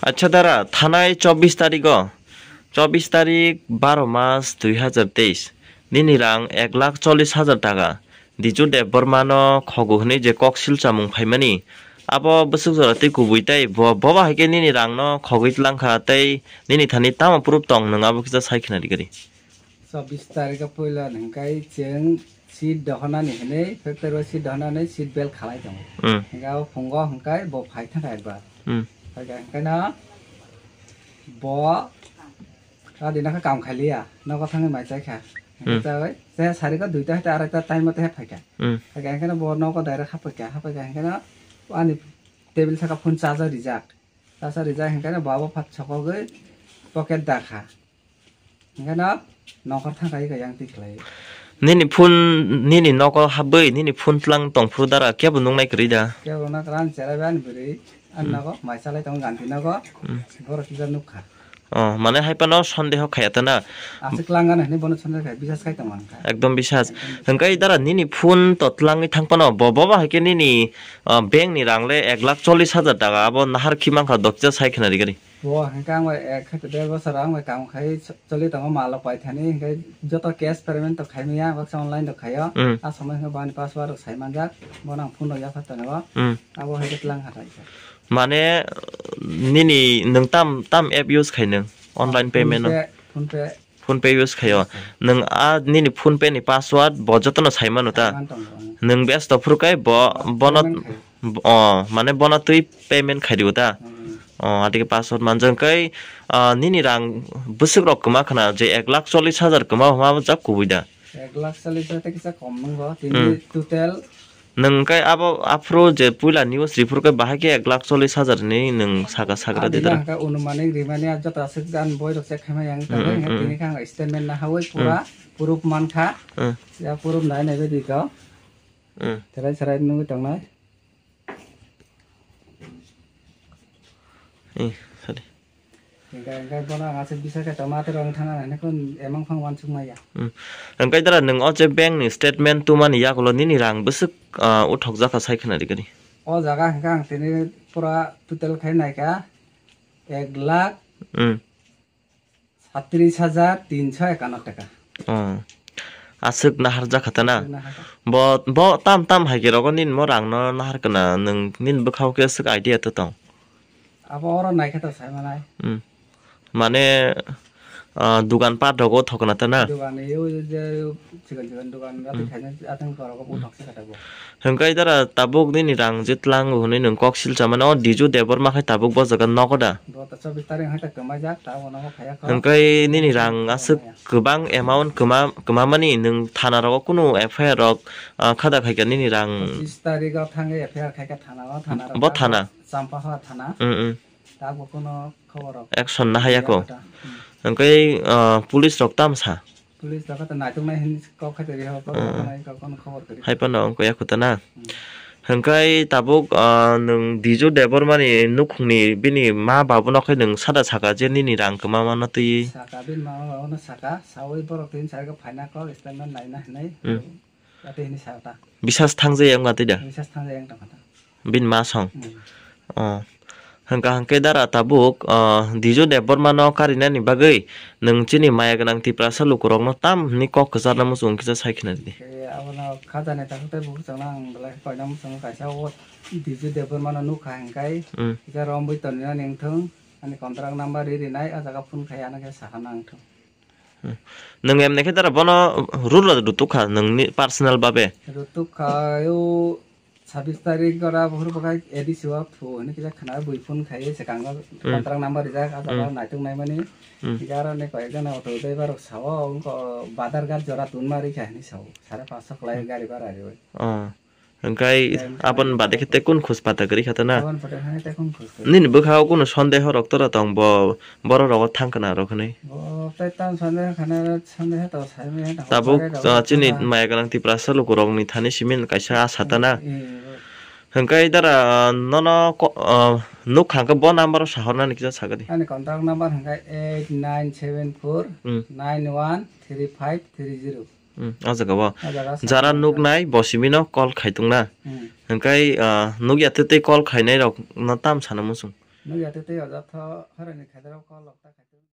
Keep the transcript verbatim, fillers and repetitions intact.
Acha dara, thanai chobbish tarigo, chobbish tarik baro mas dui hazar teis, nini rang ek lakh chollish hazar taka Diju Debbarma no khogo hwnwi je kok silchamung phaimani, abo bwswk jora tei kubui tei bo, boba hai khe nini rang no khogwi tlangkha tei nini thani tamo proof tong nwng abo kisa sai khna rigari. Chobbish tarikh o puila hwnkhe chwng seat dohonani hwnwi factory o seat dohonani seat belt khalai tongo. Hmm. Hwnkhe o phungo hwnkhe bo phai thangkha ekbar. Hmm. Phaikha hwnkhe no bo radi no khe kam khailiya, nogo thangwi mai chaikha. Hwnkhe Hmm. chawi, che sarikho duita hai ta arai ta time o tei phaikha. Hmm. Phaikha hwnkhe no bo nogo direct haphaikha, haphaikha hwnkhe no ani table saka phone charge o rijak. Charge o rijak hwnkhe no bo abo phat sokogwi pocket dakha. Hingke no nokar thangkai ka yang twi khlai. Nini phone, nini nogo habwi, nini phone tlang tongphuru dara kebo nuknai kwrwi da? Kebo nukra ang cherai bai ani bwrwi, ani Hmm. nogo mai chalai tongo ganti nogo, Hmm. borok kisa nukha. Oh, mane hai phano sondeho khaya ta na? Aswk tlang gana hinwi bono sondeho khai, bisas khai tongma wngkha. Ekdom bisas. Ekdom bisas. Hingke dara nini phone to tlangwi thang phano, bo, bo ba hai khe nini, ah, bank ni rang le ek lakh chollish hajar taka, abo nahar khi mankha, dokcha sai khna rigari. Bo hingke ang bai ek khe der bosor ang bai kam khai choli tongo, malo paithani hingke joto cash payment to khai maya, baksa online to khaio. Mm. A somoi hingke bani password rok sai manjak, bono ang phone rok yapha tongo. Mm. Abo hingke tlang kha taisa. Mane, nini nwng tam, tam app use khai nwng? Online payment no? PhonePe, PhonePe. PhonePe use khaio. Nwng a nini PhonePe ni password bo jotono sai mano ta? Sai man tongo, omo. Nwng best of phuru kai bo, ah, bono, payment khai. Bo, oh, mane bono twi payment khai dio ta? Hmm. Oh, adike password manjak kai, ah, nini rang bwswk rok kwma khna je ek lakh chollish hajar kwma hwnma bo jak kubui da? Ek lakh chollish hajar tei kisa kom nwngo, tini Hmm. total Nwng kai abo aphuru je puila news ripuru kai bahai khe ek lakh chollish hajar ni nwng saka sakra Ani dida. Hwnka anumanik rimani a joto aswk jan boi rok check khaima yang Hmm, tangwi hmm, hwnka hmm, tini hmm. Khe ang statement nahawi pura Hmm. Proof mankha. Hmm. Ya proof nai nai bai di ko. Hmm. Terai serai nugwi tongnai. Eh, sorry. Hingke, hingke bono ang aswk bisa khe tongma tei rong thangna hinwi khun emang phang wansuk maya. Hmm. Hingke dara nwng o je bank ni statement tumani yagulo nini rang bwswk, ah, uthok jakha sai khna rigani? O jaga hingke ang tini pura total khai naikha ek lakh Hmm. Satris hajar tinso ekanno taka. Oh. Aswk nahar jakha ta na? Aswk nahar. Bo, bo tam tam hai khe rogo nini mo rang no nahar kana nwng nini bwkhao khe aswk idea to tong. Abo oro naikhe to sai manai. Hmm. Mane, ah, dugan pat rogo thokna ta na? Dugan e o je Chigon chigon dogan, hmm, atwng khaina, atwng korok o buthok se kata bo. Hwnkhe dara tabuk nini rang je tlango hwnwi nwng kok silsa mano, o Diju Debbarma khai tabuk bo jaga nogo da? Bo to chobbish tarik hai ta kwmaijak, ta bo nogo phaiya kho. Hwnkhe nini rang aswk kwbang amount kwma, kwmamani nwng thana rogo kunu F I R rok, ah, khada khaikha nini rang? Pachis tarik o thangwi F I R khaikha thana o, thana rok bo thana? Champahla thana. Mm, mm. Tabuk kunu khobor rok. Action na haya ko. Kata. Hmm. Hwnkhe, ah, police rok tam sa? Police rok kata naituknai hinwi kok khai tongwi ho, kok, hmm, naituknai kok, kono khobor kwrwi. Hai phano wngkha ya khuta na. Hmm. Hwnkhe tabuk, ah, nwng Diju Debbarmani nukhungni bini ma babuno khe nwng sada saka je nini rang kwma mano twi? Saka, bini mama babuno saka, sawi borok tini sarikhe phaina kok statement laina hinwi. Hmm. Ate hinwi sa ta. Bisas thangjaya wngkha twi da? Bisas thangjaya wngkha ta. Bini ma song. Hmm. Oh. Hwnkha hwnkhe dara tabuk, oh, Diju Debbarma no karinani bagwi nwng chini maya gwnang Tiprasa lukurokno tam hwnwi kok kwcharna muchung kisa sai khna ridi. Khe abono khajani takhuk tei bukhuk chwngno ang belai khe koina muchungo kaisa o Diju Debbarma no nukha hwnkhe, hmm, kisa romwi tongna nangthung, ani contract number ri rinai, a jaga phone khai ano khe sakha nangthung. Hmm. Nwng emni khe dara bono rula rutuk kha nwngni personal babe? Rutuk kha, o sabis tarik ora buhur bakai A D C o thu hwnwi kisa khna bui phone khai swkang o, hmm, contract number rijak, a jaga, hmm, naituk naimani. Hmm. Hingke aro ni koi ek jona auto driver rok sao, wngkha Badharghat jora tunma rikha hinwi sao, sare paanch sho kwlai gari bhara riwi. Oh. Hwnkhe aboni bade khe tei kunu khus pata kwrwi kha ta na? Aboni pata khe tei kunu khus kwrwi. Nini bwkhao kunu sondeho rok tora tong bo, borok rogo thang kana rok hwnwi? Bo tei tam sondeho khana, sondeho to sai maya ta. Tabuk, ah, chini maya gwnang Tiprasa lukurokni thani simi kaisa asa ta na? Eh, eh. Hwnkhe dara, ah, nono ko-, ah, nukha hwnkhe bo number o sahornani kisa sagadi. Ani contact number hwnkhe eight nine seven four, hmm, nine one three five three zero. Hmm, o jaga o. O jaga o jara sa nuknai bo simino call khai tongna. Hmm. Hwnkhe, ah, nukya tei tei call khainai rok no tam sana muchung? Nugya tei tei oja tho harani khaidaro kolok ta khai.